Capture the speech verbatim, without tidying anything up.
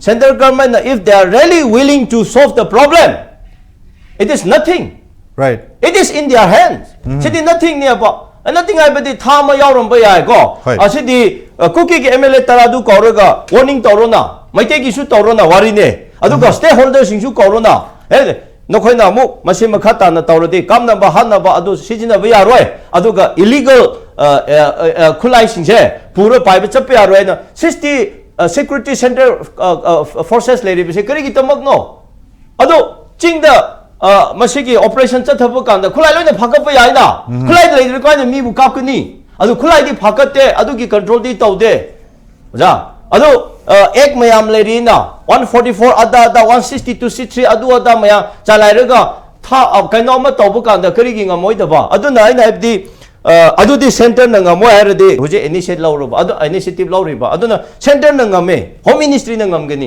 Central government, if they are really willing to solve the problem, it is nothing. Right. It is in their hands. CD nothingꯅꯦꯕ꯫ Nothing ꯍꯥꯏꯕꯗꯤ ꯊꯥ ꯑꯃ ꯌꯥꯎꯔꯝꯕ ꯌꯥꯏꯀꯣ꯫ ꯍꯣꯏ꯫ ꯑꯁꯤꯗꯤ ꯑ, ꯀꯨꯀꯤꯒꯤ M L A ꯇꯔꯥꯗꯨ ꯀꯧꯔꯒ warning ꯇꯧꯔꯣꯅ, ꯃꯩꯇꯩꯒꯤꯁꯨ ꯇꯧꯔꯣꯅ ꯋꯥꯔꯤꯅꯦ꯫ ꯑꯗꯨꯒ stakeholderꯁꯤꯡꯁꯨ ꯀꯧꯔꯣꯅ꯫ ꯑꯦ, ꯅꯈꯣꯏꯅ ꯑꯃꯨꯛ ꯃꯁꯤ ꯃꯈꯥ ꯇꯥꯅ ꯇꯧꯔꯗꯤ ꯀꯥꯞꯅꯕ ꯍꯥꯠꯅꯕ ꯑꯗꯨ ꯁꯤꯖꯤꯟꯅꯕ ꯌꯥꯔꯣꯏ꯫ ꯑꯗꯨꯒ illegal ꯑ, ꯑ, ꯑ, ꯑ, ꯈꯨꯠꯂꯥꯏꯁꯤꯡꯁꯦ ꯄꯨꯔ ꯄꯥꯏꯕ ꯆꯠꯄ ꯌꯥꯔꯣꯏ ꯍꯥꯏꯅ sixty, ꯑ, security centre, ꯑ, ꯑ, forces ꯂꯩꯔꯤꯕꯁꯦ ꯀꯔꯤꯒꯤꯗꯃꯛꯅꯣ? ꯑꯗꯣ ꯆꯤꯡꯗ ꯑ, ꯃꯁꯤꯒꯤ operation ꯆꯠꯊꯕ ꯀꯥꯟꯗ ꯈꯨꯠꯂꯥꯏ ꯂꯣꯏꯅ ꯐꯥꯒꯠꯄ ꯌꯥꯏꯅ꯫ ꯈꯨꯠꯂꯥꯏ ꯂꯩꯇ꯭ꯔꯗꯤ ꯀꯃꯥꯏꯅ ꯃꯤꯕꯨ ꯀꯥꯞꯀꯅꯤ? ꯑꯗꯨ ꯈꯨꯠꯂꯥꯏꯗꯤ ꯐꯥꯒꯠꯇꯦ, ꯑꯗꯨꯒꯤ controlꯗꯤ ꯇꯧꯗꯦ꯫ ꯑꯣꯖꯥ, ꯑꯗꯨ ꯑ, act ꯃꯌꯥꯝ ꯂꯩꯔꯤꯅ, one forty four ꯑꯗꯥ ꯑꯗꯥ, one sixty two C three ꯑꯗꯨ ꯑꯗꯥ ꯃꯌꯥꯝ ꯆꯂꯥꯏꯔꯒ ꯊꯥ-, ꯑ, ꯀꯩꯅꯣ ꯑꯃ ꯇꯧꯕ ꯀꯥꯟꯗ ꯀꯔꯤꯒꯤ ꯉꯝꯃꯣꯏꯗꯕ? ꯑꯗꯨꯅ ꯑꯩꯅ ꯍꯥꯏꯕꯗꯤ, ꯑ, ꯑꯗꯨꯗꯤ centreꯅ ꯉꯝꯃꯣꯏ ꯍꯥꯏꯔꯗꯤ ꯍꯧꯖꯤꯛ initiate ꯂꯧꯔꯨꯕ, ꯑꯗꯨ initiative ꯂꯧꯔꯤꯕ, ꯑꯗꯨꯅ centreꯅ ꯉꯝꯃꯦ, Home Ministryꯅ ꯉꯝꯒꯅꯤ꯫